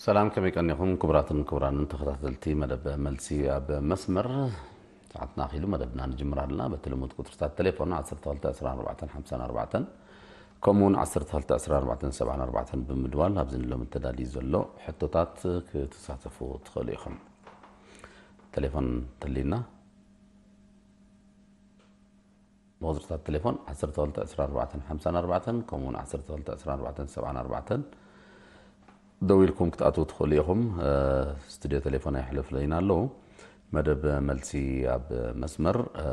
ሰላም፣ ከመይ ቀኒኹም ክቡራትን ክቡራንን ተኸታተልቲ መደብ መልሲ ኣብ መስመር? ሰዓትና ኣኺሉ መደብና ንጅምር ኣለና። በቲ ልሙድ ቁጽርታት ቴሌፎን ዓሰርተ ክልተ ዕስራን ኣርባዕተን ሓምሳን ኣርባዕተን፣ ከምኡ እውን ዓሰርተ ክልተ ዕስራን ኣርባዕተን ሰብዓን ኣርባዕተን ብምድዋል ኣብዚ ንሎሚ ተዳልዩ ዘሎ ሕቶታት ክትሳተፉ ትኽእሉ ኢኹም። ቴሌፎን ተሊና። ብቁጽርታት ቴሌፎን ዓሰርተ ክልተ ዕስራን ኣርባዕተን ሓምሳን ኣርባዕተን፣ ከምኡ እውን ዓሰርተ ክልተ ዕስራን ኣርባዕተን ሰብዓን ኣርባዕተን ደዊልኩም ክትኣትዉ ትኽእሉ ኢኹም። እ፣ ስቱድዮ ቴሌፎን ኣይሕለፍለይን ኣለዉ። መደብ መልሲ ኣብ መስመር፣ እ፣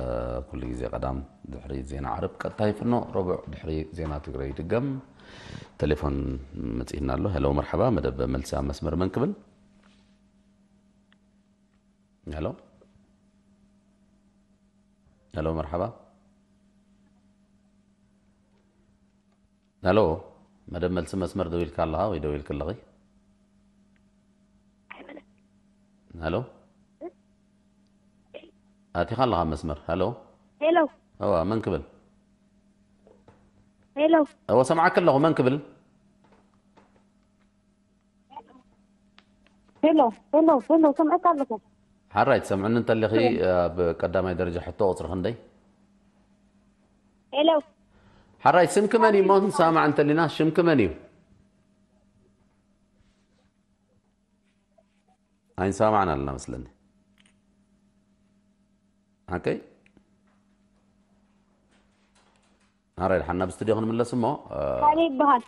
ኩሉ ግዜ ቀዳም ድሕሪ ዜና ዓርብ ቀጥታ ይፍኖ፣ ረቡዕ ድሕሪ ዜና ትግረ ይድገም። ቴሌፎን መጺእና ኣሎ። ሄሎ፣ መርሓባ፣ መደብ መልሲ ኣብ መስመር መን ክብል? ሄሎ፣ ሄሎ፣ መርሓባ። ሄሎ፣ መደብ መልሲ መስመር ደዊልካ ኣለኻ ወይ ደዊልክ ኣለኺ? ሄሎ፣ ኣቲኻ ኣለኻ መስመር። ሄሎ፣ ሄሎ። እዋ፣ መን ክብል? ሄሎ። እዋ፣ ሰምዓክ ኣለኹ። መን ክብል? ሄሎ፣ ሄሎ፣ ሄሎ፣ ሰምዐካ ኣለኹ። ሓራይ፣ ትሰምዕኒ እንተለኺ፣ ኣብ ቀዳማይ ደረጃ ሕቶ ቁጽሪ ክንደይ? ሄሎ። ሓራይ፣ ስምኪ መን እዩ? እሞ ንሰማማዕ እንተሊና፣ ሽምኪ መን እዩ? ኣይንሰማማዕን ኣለና መስለኒ። ሓቀይ? ሓራይ፣ ደሓን ናብ ስቱድዮ ክንምለስ እሞ፣ እ፣ ካሌብ ይበሃል።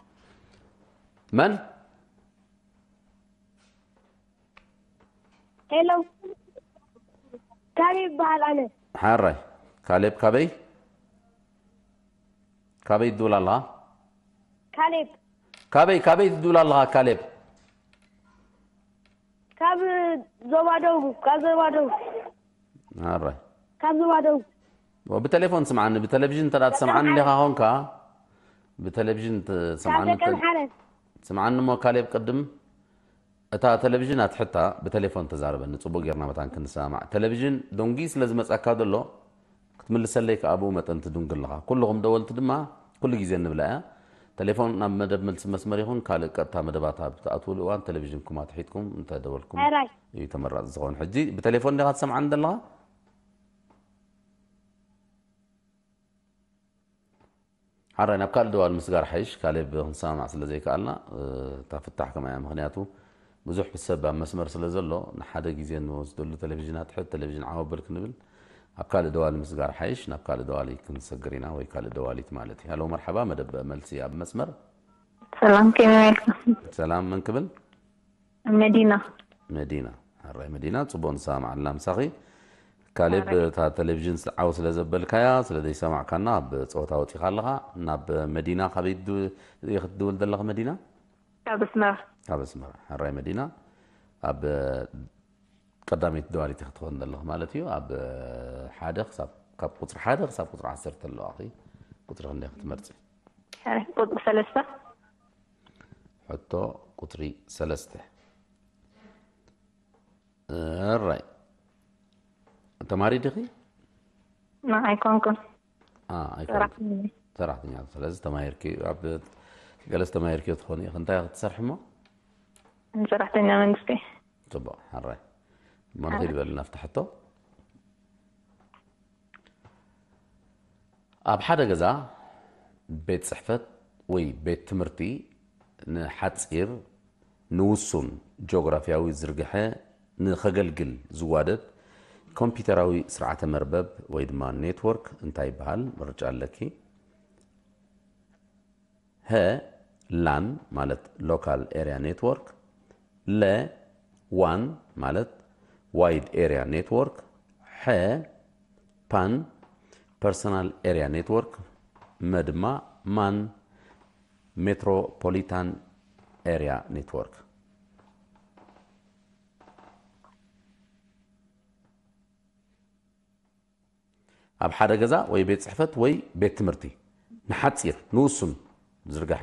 መን? ሄሎ። ካሌብ ይበሃል ኣነ። ሓራይ፣ ካሌብ ካበይ? ካበይ ትድውል ኣለኻ? ካሌብ። ካበይ፣ ካበይ ትድውል ኣለኻ ካሌብ? ካብ ዞባ ደቡብ፣ ካብ ዞባ ደቡብ። ኣራይ። ካብ ዞባ ደቡብ። ብቴሌፎን ስምዓኒ፣ ብቴሌቪዥን እንተ ደኣ ትሰምዓኒ እንዲኻ ኾንካ፣ ብቴሌቪዥን ትሰምዓኒ ካብ ደቀምሓረ። ስምዓኒ እሞ ካሌብ ቅድም እታ ቴሌቪዥን ኣትሕታ ብቴሌፎን ተዛረበኒ፣ ጽቡቕ ጌርና መታን ክንሰማማዕ። ቴሌቪዥን ደንጉዩ ስለ ዝመጻካ ዘሎ፣ ክትምልሰለይ ከኣ ብኡ መጠን ትድንጉ ኣለኻ። ኩልኹም ደወልቲ ድማ ኩሉ ግዜ እንብላ እያ። ቴሌፎን ናብ መደብ መልሲ መስመር ይኹን ካልእ ቀጥታ መደባት ኣብ ትኣትውሉ እዋን ቴሌቪዥንኩም ኣትሒትኩም እንተ ደወልኩም ሕራይ። እዩ ተመራጺ ዝኸውን። ሕጂ ብቴሌፎን ዲኻ ትሰምዓኒ ዘለኻ? ሓራይ ናብ ካልእ ደዋል ምስጋር ሓይሽ፣ ካሌብ ክንሰማማዕ ስለ ዘይከኣልና፣ እ፣ እታ ፍታሕ ከምኣ እያ። ምኽንያቱ ብዙሕ ሰብ ኣብ መስመር ስለ ዘሎ፣ ንሓደ ግዜ ንወስደሉ ቴሌቪዥን ኣትሕት፣ ቴሌቪዥን ዓው ኣብል ክንብል፣ ኣብ ካልእ ደዋል ምስጋር ሓይሽ፣ ናብ ካልእ ደዋሊ ክንሰግር ኢና፣ ወይ ካልእ ደዋሊት ማለት እዩ። ሃሎ፣ መርሓባ፣ መደብ መልሲ ኣብ መስመር። ሰላም፣ ከመይ ውዒልካ? ሰላም፣ መን ክብል? መዲና። መዲና። ሕራይ መዲና፣ ጽቡቕ ንሰማማዕ ኣለና ምሳኺ። ካሌብ፣ ሕራይ። እታ ቴሌቪዥን ስ-፣ ዓው ስለ ዘበልካያ፣ ስለ ዘይሰማዕካና፣ ኣብ ጸወታ ወጺኻ ኣለኻ። ናብ መዲና፣ ካበይ ድ-፣ ኢኺ ትድውል ዘለኺ መዲና? ካብ ኣስመራ። ካብ ኣስመራ። ሕራይ መዲና፣ ኣብ ቀዳመይቲ ደዋሊት ኢኺ ትኾን ዘለኺ ማለት እዩ። ኣብ ሓደ ክሳብ፣ ካብ ቁጽሪ ሓደ ክሳብ ቁጽሪ ዓሰርተ ኣለዋኺ። ቁጽሪ ክንደይ ክትመርጺ? ሕራይ፣ ቁጽሪ ሰለስተ። ሕቶ ቁጽሪ ሰለስተ። እራይ። ተማሪ ዲኺ? ና፣ ኣይኮንኩን። አ፣ ኣይኮንኩን። ሰራሕተኛ። ሰራሕተኛ። ስለዚ ተማሂርኪ፣ ኣብ ገለስ ተማሂርኪ ትኾኒ ኢኺ። እንታይ ኢኺ ትሰርሒ እሞ? ሰራሕተኛ መንግስቲ። ጽቡቕ፣ ሕራይ። እሞ ንኺድ ሕራይ። በል ናብቲ ሕቶ። ኣብ ሓደ ገዛ፣ ቤት ጽሕፈት ወይ ቤት ትምህርቲ ንሓጺር፣ ንውሱን ጂኦግራፍያዊ ዝርግሐ ንኸገልግል ዝዋደድ ኮምፒውተራዊ ስርዓተ መርበብ ወይ ድማ ኔትወርክ እንታይ ይበሃል? ምርጫ ኣለኪ። ሀ፣ ላን ማለት ሎካል ኤሪያ ኔትወርክ፣ ለ፣ ዋን ማለት ዋይድ ኤሪያ ኔትወርክ፣ ሐ፣ ፓን ፐርሰናል ኤሪያ ኔትወርክ፣ መ ድማ ማን ሜትሮፖሊታን ኤሪያ ኔትወርክ። ኣብ ሓደ ገዛ ወይ ቤት ጽሕፈት ወይ ቤት ትምህርቲ ንሓጺር፣ ንውሱን ዝርጋሐ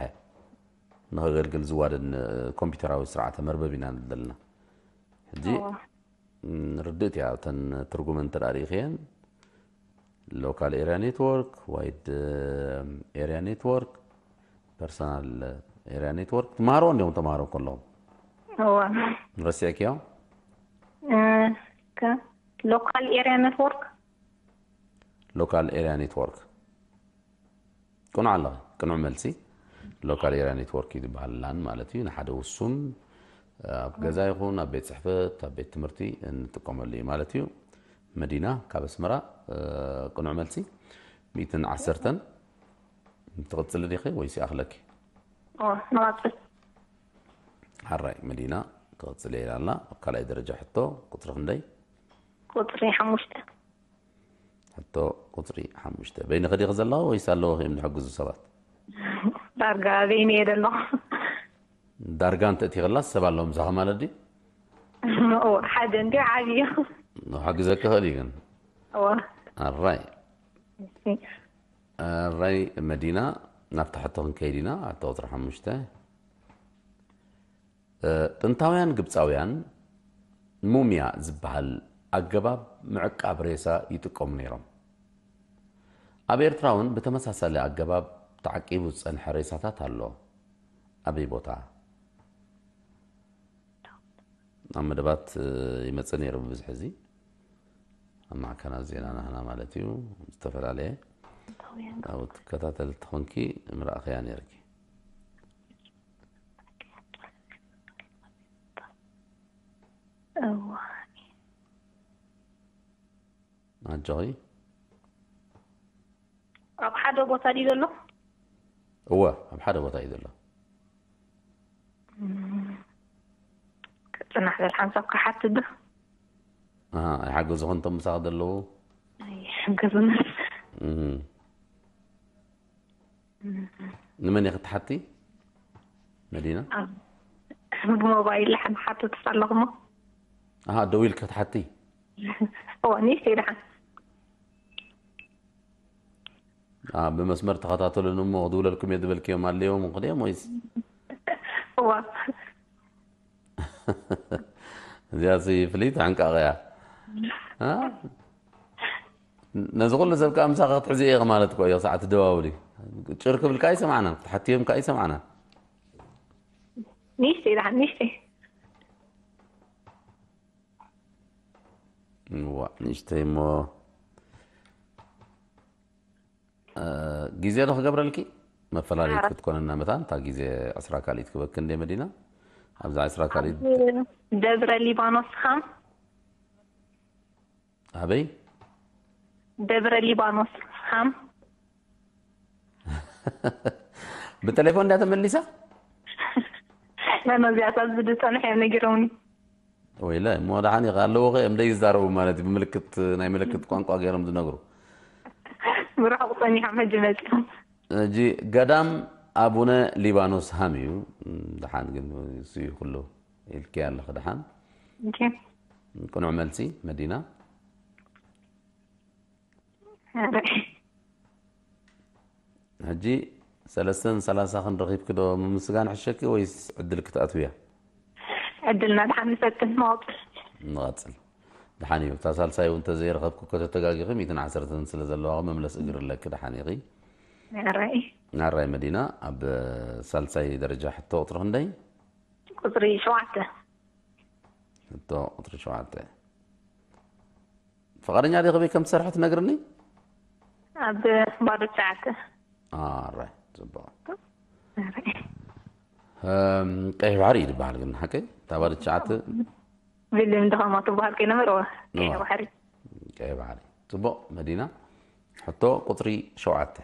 ንኸገልግል ዝዋደድ ን-፣ ኮምፒውተራዊ ስርዓተ መርበብ ኢና ንብል ዘለና። ሕጂ፣ እዋ። ም፣ ርድእት እያ፣ እተን ትርጉመን እንተ ደኣ ርኢኽየን፣ ሎካል ኤሪያ ኔትወርክ፣ ዋይድ ኤሪያ ኔትወርክ፣ ፐርሰናል ኤሪያ ኔትወርክ፣ ትመሃርዎ እንዲኹም ተመሃሮ ከለኹም። እዋ ረሲዕክዮ? እ፣ ከ ሎካል ኤሪያ ኔትወርክ ሎካል ኤሪያ ኔትወርክ። ቅኑዕ ኣለኺ። ቅኑዕ መልሲ። ሎካል ኤሪያ ኔትወርክ እዩ ዝበሃል ላን ማለት እዩ። ንሓደ ውሱን ኣብ ገዛ ይኹን ኣብ ቤት ጽሕፈት ኣብ ቤት ትምህርቲ እንጥቀመሉ እዩ ማለት እዩ። መዲና ካብ ኣስመራ። እ፣ ቅኑዕ መልሲ። ሚእትን ዓሰርተን። ትቕጽሊ ዲኺ ወይስ ይኣኽለኪ? ኦ ንቐጽል። ሓራይ መዲና ትቕጽሊ ኢላ ኣላ። ኣብ ካልኣይ ደረጃ ሕቶ ቁጽሪ ክንደይ? ቁጽሪ ሓሙሽተ። ሕቶ ቁጽሪ ሓሙሽተ። በይንኺ ዲኺ ዘለኺ ወይስ ኣለዉ እዮም ዝሕግዙ ሰባት? ዳርጋ በይነ እየ ዘለኹ። ዳርጋ እንተእቲ ከላስ ሰብ ኣለዎም ምሳኺ ማለት ድዩ? ኦ ሓደ እንዲ ዓብዩ። ክሕግዘኪ ይኽእል እዩ ግን። እዋ ኣራይ ኣራይ መዲና ናብታ ሕቶ ክንከይድ ኢና። ሕቶ ቁጽሪ ሓሙሽተ። እ፣ ጥንታውያን ግብጻውያን ሙምያ ዝበሃል ኣገባብ ምዕቃብ ሬሳ ይጥቀሙ ነይሮም። ኣብ ኤርትራ እውን ብተመሳሳሊ ኣገባብ ተዓቂቡ ዝጸንሐ ሬሳታት ኣሎ። ኣበይ ቦታ? ኣብ መደባት፣ እ፣ ይመጽእ ነይሩ ብብዝሒ እዚ። ኣብ ማዕከናት ዜና ናህና ማለት እዩ። ዝተፈላለየ ኣብኡ ትከታተል ተኾንኪ ምረኣኽያ ነይርኪ። እዋ ኣጆኺ። ኣብ ሓደ ቦታ ድዩ ዘሎ? እወ፣ ኣብ ሓደ ቦታ እዩ ዘሎ። ክጽናሕ ዘል ሓንሳብ ክሓትት ዶ? ኣሃ፣ ኣይሓገዝኹን እቶም ምሳኺ ዘለዉ? ኣይሕግዝን። እህ። ንመን ኢኺ ትሓቲ? መዲና? ብሞባይል ሓሓትት ኣለኹሞ። ኣሃ፣ ደው ኢልኪ ትሓቲ? እዋ፣ ንእሽተይ ደሓን። ኣ፣ ብመስመር ተኸታተሉኒ እሞ ክድውለልኩም እየ ዝበልክዮም ኣለዮም እንክድዮም ወይስ? እዋ። እዚኣሲ ፍልይቲ ሓንቃቕ እያ። ኣ? ነዚ ኩሉ ሰብ ከኣ ምሳኺ ክትሕዚ እየ ማለት እኮ እዮ፣ ሰዓት ትደዋውሊ። ጭር ክብል ከኣ ይሰማዕና፣ ክትሓትዮም ከኣ ይሰማዕና። ንእሽተይ ደሓን፣ ንእሽተይ። እዋ፣ ንእሽተይ እሞ፣ እ፣ ግዜ ዶ ክገብረልኪ? መፈላለይት ኣረ። ክትኮነና መታን፣ እታ ግዜ ዕስራ ካልኢት ክበኪ እንደ መዲና። ኣብዛ ዕስራ ካልኢት ኣብ ደብረ ሊባኖስ ኻም። ኣበይ? ደብረ ሊባኖስ ኻም። ብቴሌፎን እንዳ ተመሊሳ? ነዚኣታ ዝድጸንሕ እዮም ነጊሮምኒ። ወይለ፣ እሞ ደሓን ኢኻ ኣለዎ ኸ፣ እዮም ደይ ይዛረቡ ማለት እዩ፣ ብምልክት፣ ናይ ምልክት ቋንቋ ገይሮም ዝነግሩ። ብርሑቕ ጸኒሖም ሕጂ መጺኦም። ሕጂ ገዳም ኣቡነ ሊባኖስ ሃም እዩ። እም፣ ደሓን ግን እሱ እዩ ኩሉ ኢልኪ ኣለኺ ደሓን። ኦኬ። ቅኑዕ መልሲ መዲና። ሕጂ ሰለስተን ሰላሳ ክንረኺብኪ ዶ ምምስጋን ሕሸኪ ወይስ ዕድል ክትኣትውያ? ዕድልና ደሓን ንፈትን መወቅል። ንቐጽል። ደሓን እዩ። እታ ሳልሳይ እውን ተዘይረኸብኩ ከተተጋጊኺ ሚእትን ዓሰርተን ስለ ዘለዋ መምለስ እግር ኣለኪ። ደሓን ኢኺ። ኣራይ። ኣራይ መዲና፣ ኣብ ሳልሳይ ደረጃ ሕቶ ቁጽሪ ክንደይ? ቁጽሪ ሸውዓተ። ሕቶ ቁጽሪ ሸውዓተ። ፍቓደኛ ዲኺ ከመይ ከም ትሰርሒ ትነግርኒ? ኣብ ባዶ ትሽዓተ። ኣረ፣ ጽቡቕ። ኣረ። እም፣ ቀይሕ ባሕሪ እዩ ዝበሃል ግን፣ ሓቀይ? እታ ባዶ ትሽዓተ? ቪልም ድኻማ ትበሃል ከይነበረ፣ ቀይሕ እዋ። ባሕሪ። ቀይሕ ባሕሪ። ጽቡቕ፣ መዲና። ሕቶ ቁጽሪ ሸውዓተ።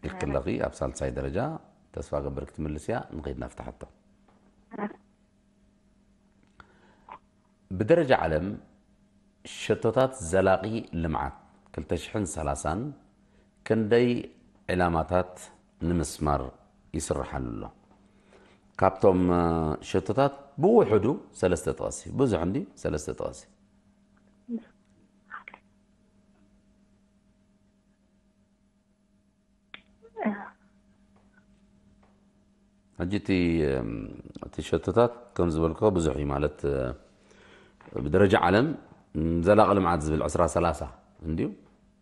ኢልኪ ኣረ። ኣለኺ፣ ኣብ ሳልሳይ ደረጃ ተስፋ ገብር ክትምልስ እያ። ንኸይድ ናብታ ሕቶ። ኣረ። ብደረጃ ዓለም ሸቶታት ዘላቒ ልምዓት ክልተ ሽሕን ሰላሳን ክንደይ ዕላማታት ንምስማር ይስርሓሉ ኣሎ? ካብቶም፣ እ፣ ሸቶታት ብውሕዱ ሰለስተ ጥቐሲ። ብዙሕ እንዲ ሰለስተ ጥቐሲ። ሕጂ እቲ፣ እም፣ እቲ ሸቶታት ከም ዝበልክዎ ብዙሕ እዩ ማለት፣ እ፣ ብደረጃ ዓለም፣ እም፣ ዘላቒ ልምዓት ዝብል ዕስራ ሰላሳ እንድዩ።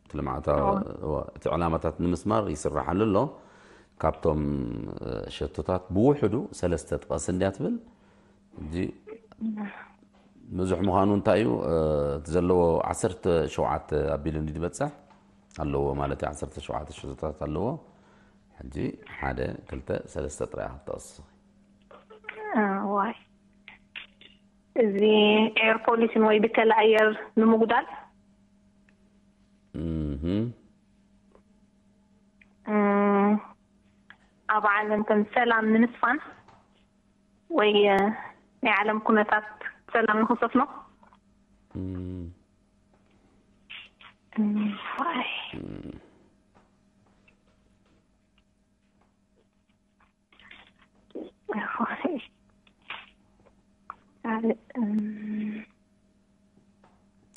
እቲ ልምዓታዊ፣ እዎ። እዎ፣ እቲ ዕላማታት ንምስማር ይስራሓሉ ኣሎ። ካብቶም፣ እ፣ ሸቶታት ብውሕዱ ሰለስተ ጥቀስ እንድያ ትብል። እዚ ብዙሕ ምዃኑ እንታይ እዩ? እቲ ዘለዎ ዓሰርተ ሸውዓተ ኣቢሉ እንዲ ዝበፅሕ ኣለዎ ማለት እዩ። ዓሰርተ ሸውዓተ ሽቶታት ኣለዎ። ሕጂ ሓደ፣ ክልተ፣ ሰለስተ ጥራይ ክትጠቕስ። ዋይ፣ እዚ ኤር ፖሊሽን ወይ ብከላ ኣየር ንምጉዳል። ኣብ ዓለም ከም ሰላም ንምስፋን ወይ ናይ ዓለም ኩነታት ሰላም ንክሰፍኖ።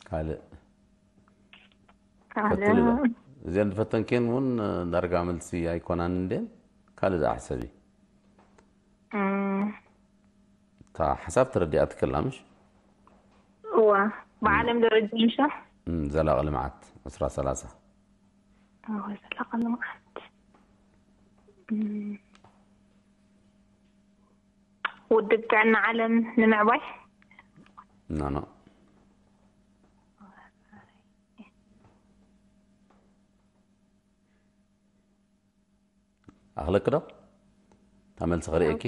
ካልእ እዚአን ዝፈተንክየን እውን ዳርጋ መልሲ ኣይኮናን እንዴን። ካልእ ዝኣሕሰብ እዩ። እታ ሓሳብ ተረዲኣትክላ ምሽ? እዋ፣ ብዓለም ደረጃ ምሽ? ዘላቂ ልምዓት ዕስራ ሰላሳ። ዘላቂ ልምዓት ውድብ ጥዕና ዓለም ንምዕባይ። ኖ ኖ። ኣኽለክ ዶ? እታ መልሲ ከርእየኪ?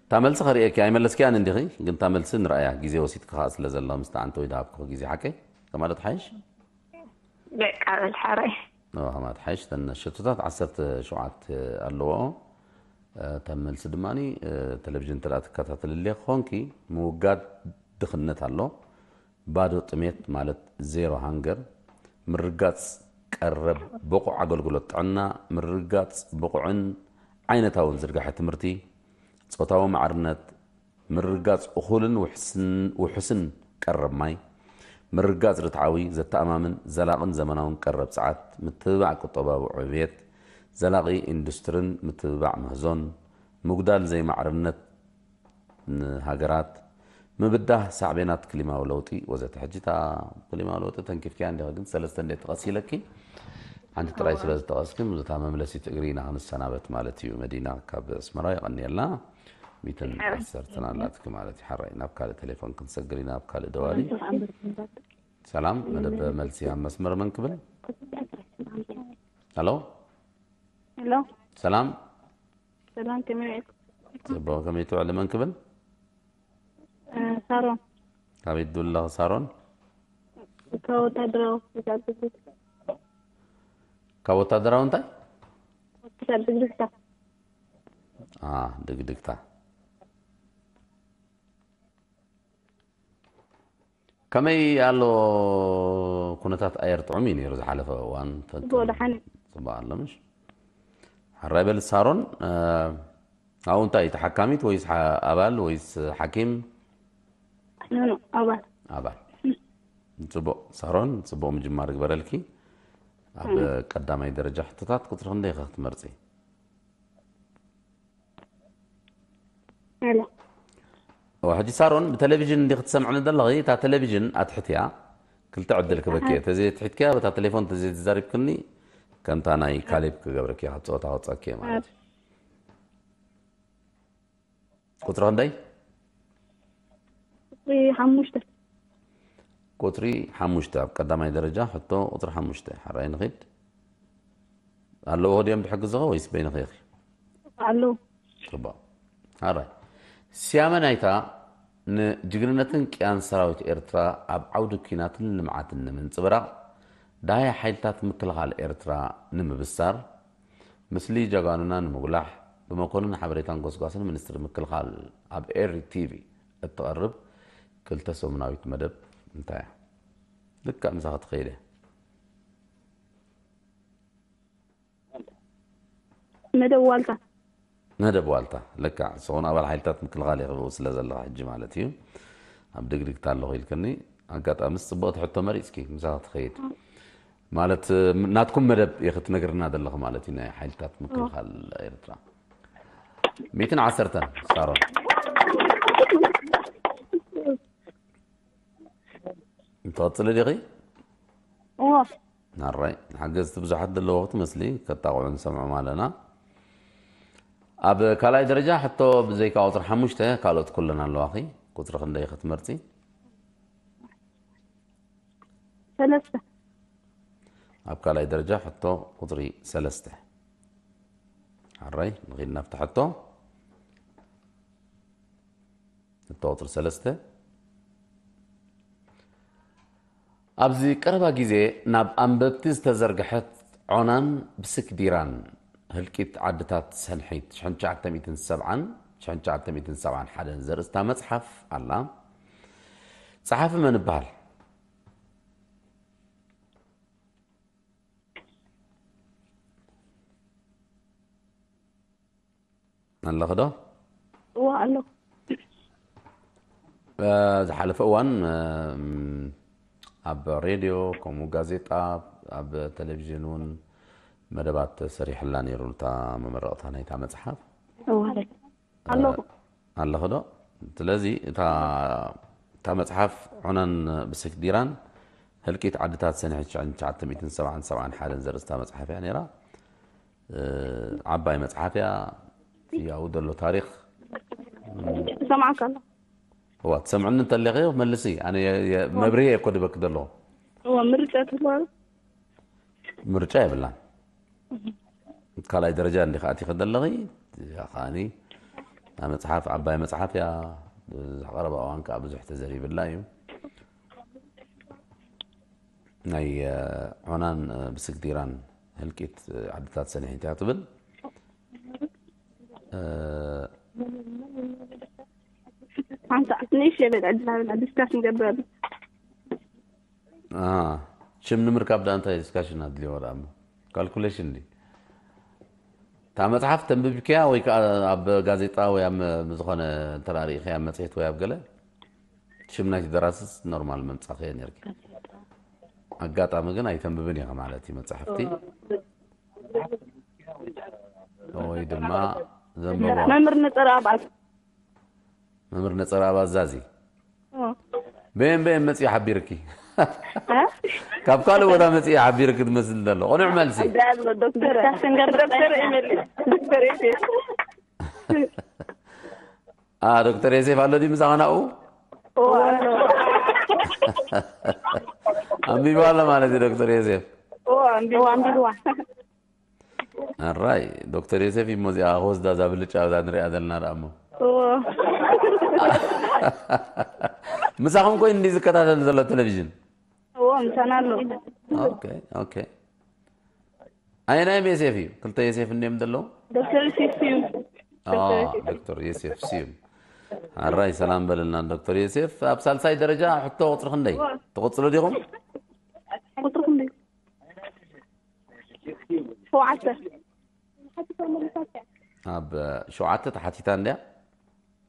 እታ መልሲ ከርእየኪ፣ ኣይመለስክያን እንዲኺ፣ ግን እታ መልሲ ንርኣያ፣ ግዜ ወሲድኪ ከኣ ስለ ዘሎ፣ ምስቲ ዓንተወይ ዝሃብኩኺ ግዜ ሓቀይ? ከማለት ሓይሽ? በቃ በል ሓራይ። ከማለት ሓይሽ፣ እተን ሸቶታት ዓሰርተ ሸውዓተ ኣለዎ። እታ መልሲ ድማ፣ ቴሌቪዥን እንተ ደኣ ትከታተልልየ ክኾንኪ፣ ምውጋድ ድኽነት ኣሎ። ባዶ ጥሜት ማለት ዜሮ ሃንገር፣ ምርጋጽ ቀረብ ብቑዕ ኣገልግሎት ጥዕና፣ ምርጋጽ ብቑዕን ዓይነታውን ዝርጋሐ ትምህርቲ፣ ጾታዊ ማዕርነት፣ ምርጋጽ እኹልን ውሕስን ቀረብ ማይ፣ ምርጋጽ ርትዓዊ፣ ዘተኣማምን፣ ዘላቕን ዘመናውን ቀረብ ጸዓት፣ ምትብባዕ ቁጠባዊ ዕብየት፣ ዘላቒ ኢንዱስትርን ምትብባዕ ምህዞን፣ ምጉዳል ዘይማዕርነት ንሃገራት፣ ምብዳህ ሳዕቤናት ክሊማዊ ለውጢ ወዘተ። ሕጂ እታ ክሊማዊ ለውጢ ተንኪፍክያ እንዲኻ፣ ግን ሰለስተ እንዴ ጠቐስ ኢለኪ፣ ሓንቲ ጥራይ ስለ ዝጠቐስኪ፣ እታ መምለሲት እግሪ ኢና ክንሰናበት ማለት እዩ። መዲና ካብ ኣስመራ የቐንየልና። ሚትን ዓሰርተን ኣላትኪ ማለት እዩ። ሓራይ ናብ ካልእ ቴሌፎን ክንሰግር ኢና፣ ናብ ካልእ ደዋሊ። ሰላም፣ መደብ መልሲ ኣብ መስመር መን ክብል? ሃሎ፣ ሄሎ፣ ሰላም። ሰላም፣ ከመይ ውዒልኩም? ጽቡቕ፣ ከመይ ትውዕሊ? መን ክብል? እ፣ ሳሮን። ካበይ ትድውሊ ኣለኺ ሳሮን? ካብ ወታደራዊ ሆስፒታል ትግርኛ። ካብ ወታደራዊ እንታይ? ሆስፒታል ትግርኛ። አ፣ ድግድግታ። ከመይ ኣሎ ኩነታት ኣየር? ጥዑም እዩ ነይሩ ዝሓለፈ እዋን። ፈንቅል ጽቡቕ ደሓን እዩ። ጽቡቕ ኣሎ ምሽ? ሕራይ በል ሳሮን። እ፣ ኣብኡ እንታይ ተሓካሚት ወይስ ሓ-፣ ኣባል ወይስ ሓኪም? ኖ፣ ኖ፣ ኣባል። ኣባል። ጽቡቕ ሳሮን፣ ጽቡቕ ምጅማር ግበረልኪ። ኣብ ቀዳማይ ደረጃ ሕቶታት ቁጽሪ ክንደይ ኢኺ ክትመርጺ? ሄሎ። እዋ፣ ሕጂ ሳሮን ብቴሌቪዥን እንዲኺ ትሰምዕኒ ዘለኺ፣ እታ ቴሌቪዥን ኣትሕትያ። ክልተ ዕድል ክበኪ እየ። ተዘይትሒትክያ፣ በታ ቴሌፎን ተዘይተዛሪብክኒ፣ ከምታ ናይ ካሌብ ክገብረኪ እየ፣ ካብ ጸወታ ከውጸኪ እየ ማለት እዩ። ቁጽሪ ክንደይ? ቁጽሪ ሓሙሽተ። ቁጽሪ ሓሙሽተ፣ ኣብ ቀዳማይ ደረጃ ሕቶ ቁጽሪ ሓሙሽተ። ሓራይ ንኺድ። ኣለዎ ድዮም ብሕግዝኸ ወይስ በይንኺ ኢኺ? ኣለዉ። ጽቡቕ። ሓራይ። ስያመ ናይታ ንጅግንነትን ቅያን ሰራዊት ኤርትራ ኣብ ዓውዲ ኲናትን ልምዓትን ንምንጽብራቕ፣ ዳሃይ ሓይልታት ምክልኻል ኤርትራ ንምብሳር፣ ምስሊ ጀጋኑና ንምጉላሕ፣ ብመኮንን ሓበሬታን ጎስጓስን ሚኒስትሪ ምክልኻል ኣብ ኤሪ ቲቪ እትቐርብ ክልተ ሰሙናዊት መደብ እንታይ እያ? ልክዕ ምሳኺ ትኸይድ እያ። መደብ ዋልታ። መደብ ዋልታ፣ ልክዕ። ንስኹን ኣባል ሓይልታት ምክልኻል ኢኺ ብኡ ስለ ዘለኻ ሕጂ ማለት እዩ። ኣብ ድግድግታ ኣለኹ ኢልክኒ። ኣጋጣሚስ ጽቡቕቲ ሕቶ መሪጽኪ፣ ምሳኺ ትኸይድ። ማለት፣ ናትኩም መደብ ኢኺ ትነግርና ዘለኺ ማለት እዩ፣ ናይ ሓይልታት ምክልኻል ኤርትራ። ሚእትን ዓሰርተን፣ ሳሮን። ትቐጽሊ ዲኺ? እዎ። ናራይ፣ ሓገዝቲ ብዙሓት ዘለዎ ክትመስሊ፣ ከጣቕዑ ንሰምዖም ኣለና። ኣብ ካልኣይ ደረጃ ሕቶ ብዘይካ ቁፅሪ ሓሙሽተ ካልኦት ኩለን ኣለዋኺ። ቁፅሪ ክንደይ ክትመርፂ? ሰለስተ። ኣብ ካልኣይ ደረጃ ሕቶ ቁፅሪ ሰለስተ። ሕራይ ንኺድ ናብቲ ሕቶ። ሕቶ ቁፅሪ ሰለስተ። ኣብዚ ቀረባ ግዜ ናብ ኣንበብቲ ዝተዘርግሐት ዖናን ብስክዲራን ህልቂት ዓድታት ሰንሒት ትሽዓተ ሚእትን ሰብዓን ትሽዓተ ሚእትን ሰብዓን ሓደን ዘርእስታ መጽሓፍ ኣላ። ጸሓፊ መን ይበሃል? ኣለኺ ዶ? እዋ ኣለኹ። ዝሓለፈ እዋን ኣብ ሬድዮ ከምኡ ጋዜጣ ኣብ ቴሌቪዥን እውን መደባት ተሰሪሕላ ነይሩ እታ መመረቕታ ናይታ መፅሓፍ። እዋ ኣለኹ። ኣለኺ ዶ? ስለዚ እታ እታ መፅሓፍ ዑናን ብስክዲራን ህልቂት ዓድታት ሰነ ትሽዓተ ሚእትን ሰብዓን ሰብዓን ሓደን ዘርእስታ መፅሓፍ እያ ነይራ። ዓባይ መፅሓፍ እያ። ያው ዘሎ ታሪኽ እሰማዕካ ኣሎ። እዋ ትሰምዕኒ እንተለኺ መልሲ። ኣነ መብርሂ እኮ ድበክ ዘለኹ። እዋ ምርጫ ትህልዋ። ምርጫ የብላን። ካልኣይ ደረጃ እንዲኻ ኣቲኺ ዘለኺ። ከዓኒ እታ መፅሓፍ ዓባይ መፅሓፍ እያ። ብዝሕ ቀረባ እዋን ከዓ ብዙሕ ተዘሪብላ እዩ። ናይ ዖናን ብስግዲራን ህልቂት ዓድታት ሰኒሒት እያ ትብል። ሓንቲ ንእሽተይ በል ዕድል ሃበና ዲስካስ ንገብረሉ። ሽም ንምርካብ ዳ እንታይ ዲስካሽን ኣድልዮ? ወደ ኣሞ ካልኩሌሽን ዲ እታ መፅሓፍ ተንብብክያ ወይ ከዓ ኣብ ጋዜጣ ወይ ኣብ ዝኾነ እንተራሪእኸ ኣብ መፅሄት ወይ ኣብ ገለ ሽም ናይቲ ደራስስ ኖርማል መምፃእኸዮ ነርኪ። ኣጋጣሚ ግን ኣይተንብብን ኢኻ ማለት እዩ መፅሓፍቲ ወይ ድማ ዘንበባ መምህር ነፀረ ኣብኣት መምህር ነፀረ ኣብ ኣዛዚ በየን በየን መፅኡ ሓቢርኪ? ካብ ካልእ ቦታ መፅኡ ሓቢርኪ ትመስል ዘሎ። ቅኑዕ መልሲ። ዶክተር ዶክተር ዶክተር ኤመል ዶክተር ኤፌ ዶክተር ዮሴፍ ኣሎ ድዩ ምሳኻ ናብኡ? ኣንቢቡ ኣሎ ማለት እዩ ዶክተር ዮሴፍ። ኣንቢብዋ። ኣራይ ዶክተር ዮሴፍ እሞ እዚኣ ክወስዳ እዛ ብልጫ እዛ ንሪኣ ዘለና ደኣ እሞ ምሳኹም ኮይኑ እንዲ ዝከታተል ዘሎ ቴሌቪዥን እዎ ምሳና ኣሎ። ኦኬ ኦኬ። ኣየናይ ዮሴፍ እዩ? ክልተ ዮሴፍ እንዲዮም ዘለዉ። ዶክተር ዮሴፍ ስዩም። ዶክተር ዮሴፍ ስዩም ኣራይ ሰላም በለልና ዶክተር ዮሴፍ። ኣብ ሳልሳይ ደረጃ ሕቶ ቁፅሪ ክንደይ ትቕፅሉ ዲኹም? ቁፅሪ ክንደይ? ሸውዓተ። ኣብ ሸውዓተ ተሓቲታ እንድያ።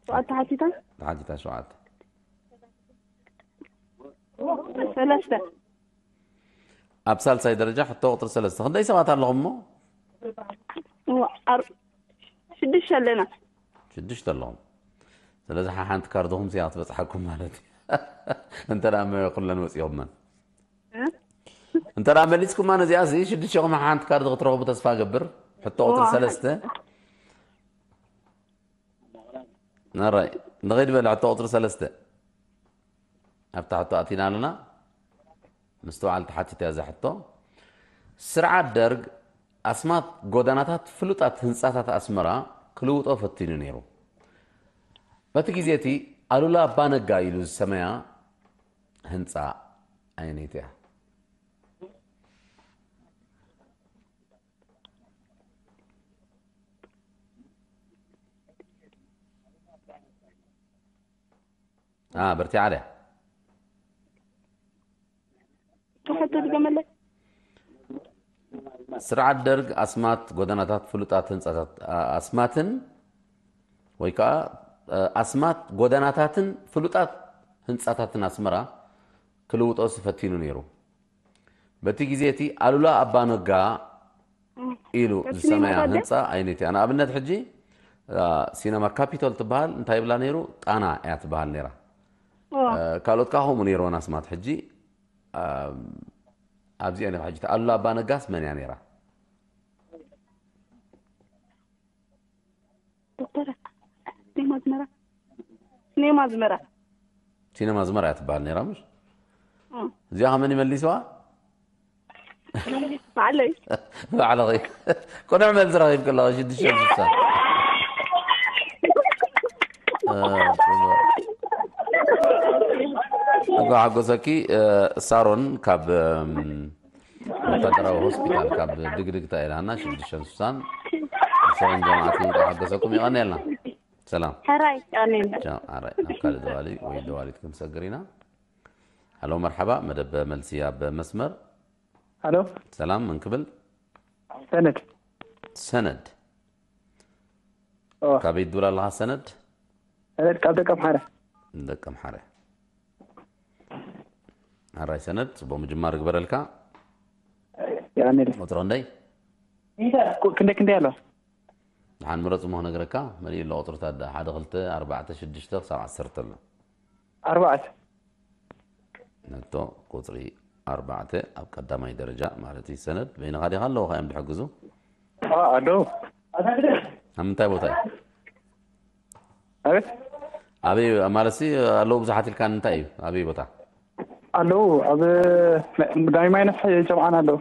ሸውዓተ ሓቲታ? ተሓቲታ ሸውዓተ። ሰለስተ። ኣብ ሳልሳይ ደረጃ ሕቶ ቁፅሪ ሰለስተ ክንደይ ሰባት ኣለኹም እሞ? ሽዱሽተ ኣለና። ሽዱሽተ ኣለኹም። ስለዚ ሓሓንቲ ካርድኹም ሲያ ክትበፅሓኩም ማለት እዩ። እንተ ደኣ መ- ኩለን ወፂኦመን እንተ ደኣ መሊስኩማ ነዚኣ ሲ ሽዱሽተኹም ሓሓንቲ ካርድ ክትረኽቡ ተስፋ ገብር። ሕቶ ቁፅሪ ሰለስተ ናራይ ንኸይድ በለ ሕቶ ቁፅሪ ሰለስተ ኣብታ ሕቶ ኣቲና ኣለና። ምስትውዓል ተሓቲት እያ እዛ ሕቶ። ስርዓት ደርግ ኣስማት ጎዳናታት ፍሉጣት ህንፃታት ኣስመራ ክልውጦ ፈቲኑ ነይሩ። በቲ ግዜ እቲ ኣሉላ ኣባነጋ ኢሉ ዝሰመያ ህንፃ ኣየነይቲ እያ? በርቲዓ ድያ? ትሕቶ ድገመለይ። ስርዓት ደርግ ኣስማት ጎደናታት ፍሉጣት ህንፃታት ኣስማትን ወይ ከዓ ኣስማት ጎደናታትን ፍሉጣት ህንፃታትን ኣስመራ ክልውጦ ፈቲኑ ነይሩ። በቲ ግዜ እቲ ኣሉላ ኣባነጋ ኢሉ ዝሰመያ ህንፃ ኣይነት እያ። ንኣብነት ሕጂ ሲነማ ካፒቶል ትበሃል እንታይ ይብላ ነይሩ? ጣና እያ ትበሃል ነይራ። ካልኦት ከዓ ከምኡ ነይርወን ኣስማት። ሕጂ ኣብዚኦ ነይራ። ሕጂ ኣሉላ ኣባነጋስ መን እያ ነይራ? ዶክተር፣ ሲኔማ ኣዝመራ፣ ሲኔማ ኣዝመራ። ሲነማ ኣዝመራ እያ ትበሃል ነይራ፣ ምሽ? እም። እዚኣ ከ መን ይመሊስዋ? ባዕለይ። ባዕለኺ። ቅኑዕ መልሲ ረኺብኪ ኣለኺ፣ ሽዱሽተ ሽዱሽተ። እ፣ ጽቡቕ። እንኳዕ ሓጎሰኪ። እ፣ ሳሮን ካብ፣ እም፣ ወታደራዊ ሆስፒታል ካብ ድግድግታ ኢላና ሽዱሽተ ሽዱሽተ። ሳሮን ጀማዓት፣ እንኳዕ ሓጎሰኩም። የቐንየልና። ሰላም። ሕራይ፣ የቐንየልና። ቻው፣ ሕራይ። ናብ ካልእ ደዋሊ ወይ ደዋሊት ክንሰግር ኢና። ሃሎ፣ መርሓባ፣ መደብ መልሲ ኣብ መስመር። ሃሎ። ሰላም፣ መን ክብል? ሰነድ። ሰነድ። ኦ። ካበይ ትብል ኣለኻ ሰነድ? ሰነድ ካብ ደቀምሓረ። ደቀምሓረ። ሕራይ ሰነድ፣ ጽቡቕ ምጅማር ይግበረልካ። የቐንየለይ። ቁጽሪ ክንደይ? ቁ-፣ ክንደይ ክንደይ ኣሎ? ደሓን ምረጽ እሞ ክነግረካ፣ መሊኡ ኣሎ ቁጽርታት፣ ሓደ፣ ክልተ፣ ኣርባዕተ፣ ሽዱሽተ ክሳብ ዓሰርተ ኣሎ። ኣርባዕተ። ነቶ ቁጽሪ ኣርባዕተ ኣብ ቀዳማይ ደረጃ ማለት እዩ። ሰነድ፣ በይንኻ ዲኻ ኣለዉ ከ እዮም ዝሕግዙ? አ፣ ኣለዉ። ኣብ ምንታይ ቦታ እዩ? ኣቤት? ኣበይ ማለት ሲ ኣለዉ ብዙሓት ኢልካ እንታይ እዩ? ኣበይ ቦታ? ኣለዉ፣ ኣብ ዳይማይ ነፍሒ ጀምዓና ኣለዉ።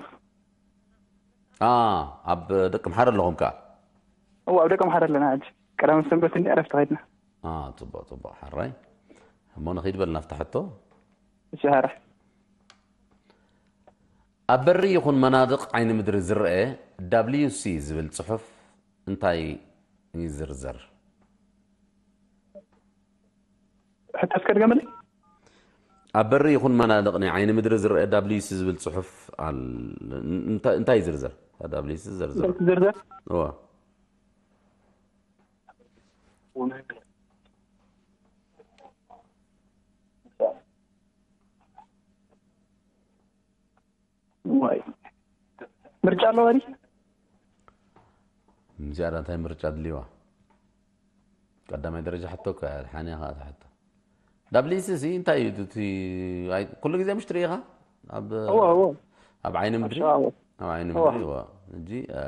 አ፣ ኣብ ደቀምሓረ ኣለኹም ከኣ? እዎ፣ ኣብ ደቀምሓረ ኣለና ሕጂ። ቀዳመ ሰንበት እንዲ ዕረፍቲ ኸድና። አ፣ ጽቡቕ፣ ጽቡቕ፣ ሕራይ። እሞ ንኺድ በል ናብታ ሕቶ። እሺ፣ ሕራይ። ኣብ በሪ ይኹን መናድቕ ዓይኒ ምድሪ ዝረአ ደብልዩ ሲ ዝብል ጽሑፍ እንታይ ይዝርዘር? ሕቶ እስከ ድገምልኝ። ኣብ በሪ ይኹን መናድቕ ናይ ዓይኒ ምድሪ ዝረአ ደብልዩ ሲ ዝብል ጽሑፍ ኣል-፣ እንታይ፣ እንታይ ይዝርዘር? እታ ደብልዩ ሲ ዝዝርዘር። እንታይ ትዝርዘር? እዋ። ዋይ። ምርጫ ኣለዋ ድዩ? እዚኣ እንታይ ምርጫ ድልዋ? ቀዳማይ ደረጃ ሕቶ እኮ እያ፣ ሓንያ ኸኣ እታ ሕቶ። ደብልዩ ሲ ሲ እንታይ እዩ እቲ፣ ኣይ፣ ኩሉ ግዜ ምሽ ትርኢ ኢኻ? ኣብ፣ እወ፣ እወ። ኣብ ዓይኒ ኣብ ምድሪ? ሸዋ፣ እወ። ኣብ ዓይኒ እወ። ምድሪ፣ እወ። ሕጂ፣ እ፣